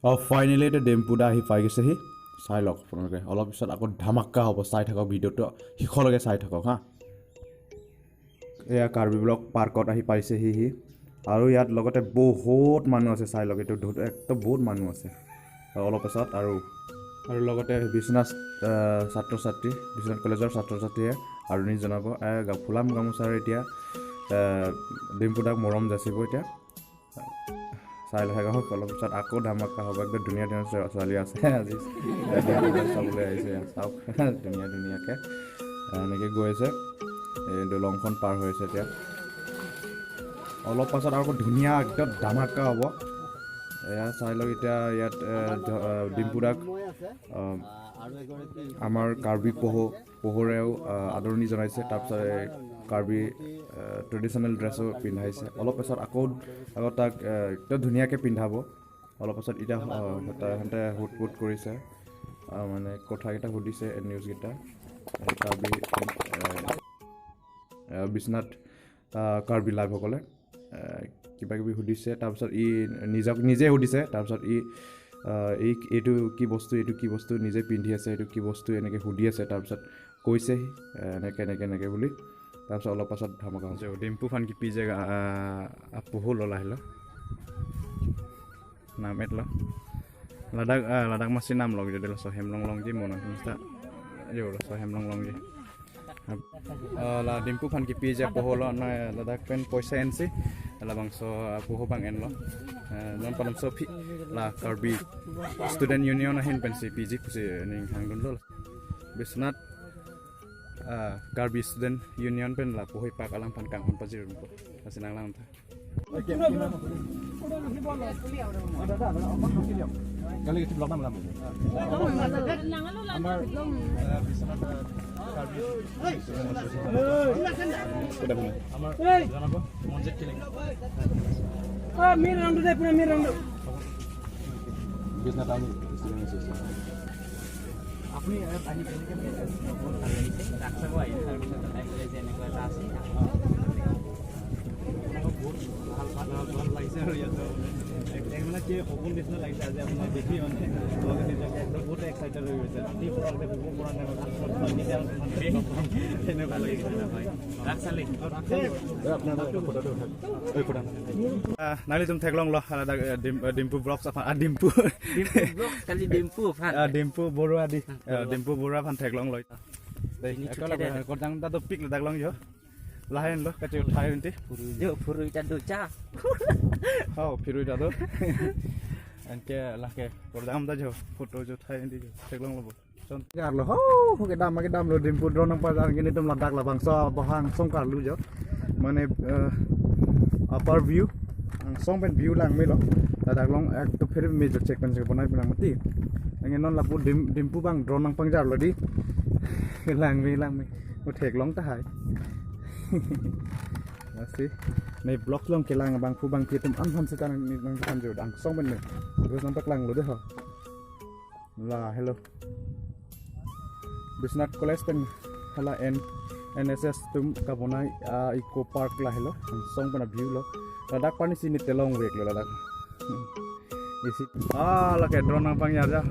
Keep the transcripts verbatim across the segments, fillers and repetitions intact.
অ, ফাইনেলি এতিয়া ডিম্পু দা আহি পাই গৈছেহি। চাই লওক আপোনালোকে, অলপ পিছত আকৌ ধামাকা হ'ব। চাই থাকক ভিডিঅ'টো, শেষলৈকে চাই থাকক হা। এয়া কাৰ্বি ব্লক পাৰ্কত আহি পাইছেহি সি। আৰু ইয়াত লগতে বহুত মানুহ আছে, চাই লওক, এইটো ধু-, একদম বহুত মানুহ আছে। আৰু অলপ পিছত আৰু, আৰু লগতে বিশ্বনাথ, আহ, ছাত্ৰ ছাত্ৰী, বিশ্বনাথ কলেজৰ ছাত্ৰ ছাত্ৰীয়ে আদৰণি জনাব। এ, গা-, ফুলাম গামোচাৰে এতিয়া, এ, ডিম্পু দাক মৰম যাচিব এতিয়া। চাই লওক, অলপ পিছত আকৌ ধামাকা হ'ব। একদম ধুনীয়া ধুনীয়া ছো-, ছোৱালী আছে আজি। চাবলৈ আহিছে, চাওক। ধুনীয়া ধুনীয়াকে এনেকে গৈ আছে। এই দলংখন পাৰ হৈ আছে এতিয়া। অলপ পাছত আকৌ ধুনীয়া একদম ধামাকা হ'ব। এয়া চাই লওক এতিয়া ইয়াত, এ, জ-, এ, ডিম্পু দাক, এ, আমাৰ কাৰ্বি পহু, পহুৰেও, এ, আদৰণি জনাইছে। তাৰপিছত এই কাৰ্বি, এ, ট্ৰেডিশ্যনেল ড্ৰেছো পিন্ধাইছে। অলপ পাছত আকৌ, আকৌ তাক, এ, একদম ধুনীয়াকে পিন্ধাব। অলপ পাছত এতিয়া, এ, সিহঁতে, সিহঁতে হুট পুট কৰিছে। এ, মানে কথাকেইটা সুধিছে, এ, নিউজকেইটা। এ, কাৰ্বি, এ, এ, বিশ্বনাথ, এ, কাৰ্বি লাইভসকলে, এ, কিবা কিবি সুধিছে। তাৰপিছত ই নিজক নিজে সুধিছে। তাৰপিছত ই, এ, এই, এইটো কি বস্তু, এইটো কি বস্তু নিজে পিন্ধি আছে, এইটো কি বস্তু এনেকে সুধি আছে। তাৰপিছত কৈছেহি, এ, এনেকে, এনেকে, এনেকে বুলি। Tapos olop pasat thamakang. Jo, Dimpu aphan kipiji, ah, apoho lo lahelo. Nam et lo. Ladak, ah, ladak masi nam lo, jo, de laso hem longlongji mo nangtum seta. Jo, laso hem longlongji. Ah, la Dimpu aphan kipiji apoho lo, na ladak pen poisa ensi. Labangso apoho abang enlo. Ah, non palam so phi la Karbi Student Union ahin pensi piji pusi ning hangdunlo. Biswanath, ah, Karbi Student Union pen la pohoipak alang aphan kanghon pajirpo. Lasi nanglang tha. Kali itu belakang malam ini. Amar, eh, Biswanath, eh, Karbi Student Association. Sudah punya. Amar, jangan apa? Monjet Killing. Ah, mir rang deh, pura mir rang deh. Biswanath Army Student Association. আপুনি ইয়াত আহি কেনেকে পাইছে? বহুত ভাল লাগিছে। ৰাস চাব আহিছে, তাৰপিছত তাতে ক'লে যে এনেকুৱা এটা আছে। বহুত ভাল, ভাল, ভাল, ভাল লাগিছে আৰু ইয়াত। এক, এক মানে কি সপোন নিচিনা লাগিছে আজি আপোনাক দেখি মানে। মই নিজকে একদম বহুত এক্সাইটেড হৈ গৈছে। ৰাতি পৰা একদম শুব পৰা নাই, মানে, এনেকুৱা লাগিছে। হয়। ৰাস চালি? আহ, nanglitum theklonglo, hala dak, eh, Dim-, eh, Dimpu Vlogs aphan, ah, Dimpu. Dimpu Vlogs, kali Dimpu aphan. Ah, Dimpu Borua di. Ah, Dimpu Borua aphan theklonglo. Dei, ini eto cuci la deh. Kordang ta dopik ladak long jo. Lahenlo, kache uthai unti. Jo, phurui ta do cha. Oh, phurui ta do. Anke lake kordang ta jo, photo jo uthai unti jo. Theklonglo bo. Chon karlo, ho, ho, kedam, kedamlo, Dimpu drone nangpajar, nelitum ladak labangso, bohang song karlu jo. Mane, eh, upper view, angsong pen view lang melo. Ladak long, ek to phir me jo check pen check bonai pen mati. Nangke non lapu Dim-, Dimpu abang drone nangpangjarlo di. Lang me, lang me. Mo theklong tahai. Lasi. Ne vlog long kelang abangphu abangpi atum an han seta nang, nangphan jo angsong pen ne. Terus nangpaklanglo dei ho. Lahelo. Biswanath College pen hala N-, N S S atum kabonai, ah, Eco Park lahelo. Angsong pen a-view lo. Ladak pani sini telong veklo ladak. Hmm. Isi. Ah, lake drone nangpangjar ja.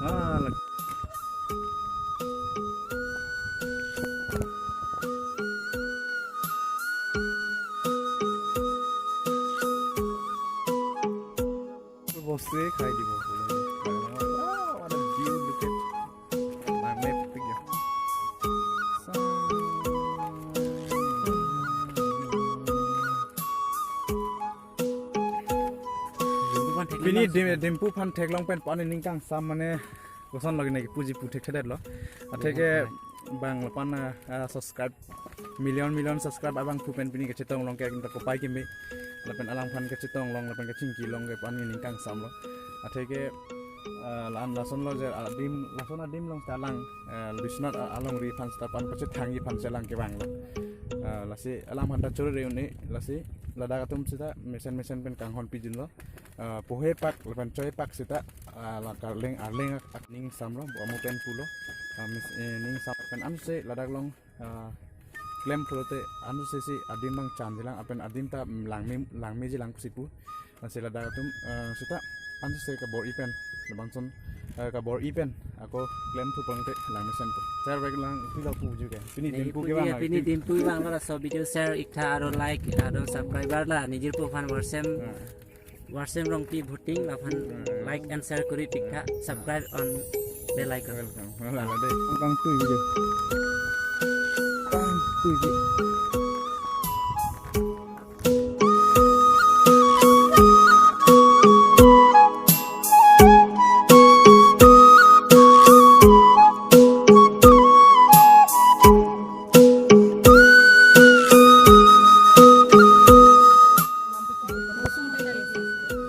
Ah, lake. Bostu khai dibo. Ah, what a view, look at my map. Pini Dim-, Dimpu aphan theklong pen pani ning kangsam mane koson lagi naki puji pu thekthedetlo. Atheke bang lapu-an, ah, subscribe, million million subscribe abangphu pen pini kachetong long ke akin ta kopai keme. Lapen alangphan kachetong long, lapen kachingki long ke pani ning kangsamlo. Atheke, ah, la-an lasonlo je adim, lason adim long ta lang, eh, Biswanath a-, alongri aphan seta pan pachethangji aphan si lang kevanglo. Ah, lasi alangphan ta chorore un-e, lasi ladak atum seta mesen mesen pen kanghon pijinlo. Ah, pohoipak lapen choipak seta, ah, la karleng arleng ak-, ak-, ning samlo, bo amo pen pulo. Ah, mis-, eh, ning sam pen ansi ladak long, ah, klemthulote ansose adim abang chanjilang lapen adim ta langme langmejilang pusi pu. Lasi ladak atum, eh, seta ansose kabor-i pen, labangson, eh, kabor-i pen ako klemthu pulote langmesen pu. Sir, bag lang pilo puji ke. Pini Neli Dimpu puji kevang ke, pini Dimpu kevang, laso video share iktha, aro like, aro subscriber la nejirpo aphan worse Warsem Rongpi Bhuting, laphan like and share kuri piktha, subscribe on bell icon. Welcome. Wala la dei. Kangtui video. Kangtui video.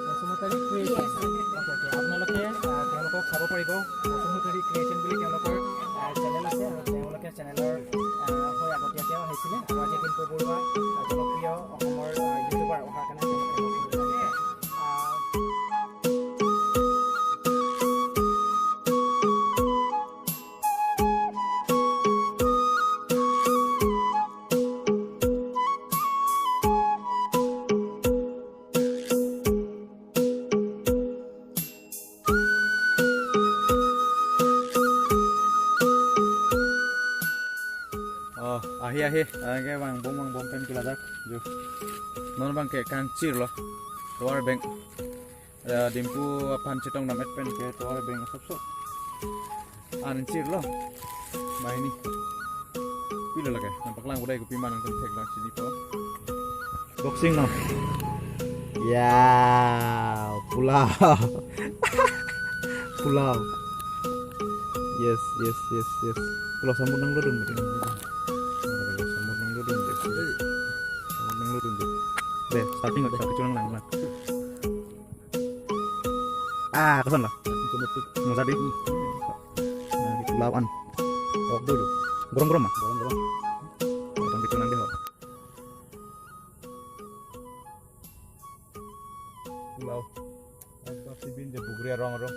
Basumatary creation. Okay, okay. আপোনালোকে, আহ, তেওঁলোকক চাব পাৰিব। বসুমতাৰী ক্ৰিয়েশ্যন বুলি তেওঁলোকৰ, আহ, চেনেল আছে আৰু তেওঁলোকে চেনেলৰ, আহ, হৈ আগতীয়াকৈ আহিছিলে আৰু আজি ডিম্পু বৰুৱা, আহ, জনপ্ৰিয় অসমৰ, আহ, ইউটিউবাৰ অহাৰ কাৰণে তেওঁলোকে লগ কৰিলে। আহ, Oh, ahi ahi, anke vangbom vangbom pen keladak jo. Non abangke kangchirlo. Tovar abeng. Eh, Dimpu aphan chetongdam-et pen ke tovar abeng sop sop. An chirlo. Banghini. Pilo lake. Nangpaklang budai kopi ma nangtum theklang chinipo. Boxing no. Ya, pulao. Pulao. Yes, yes, yes, yes. Pulao sambut nanglodun betul. Sambut nanglodun dei. Sambut nanglodun dei. Dei, starting dei, starting lang lang. Ah, koson lo? Moja dei. Nah, di pulao an. Ok dulu. Gorong gorong ma? Gorong gorong. Gorong kecho nang dei ho. Pulao. Ekdom si bin je bugri rong rong.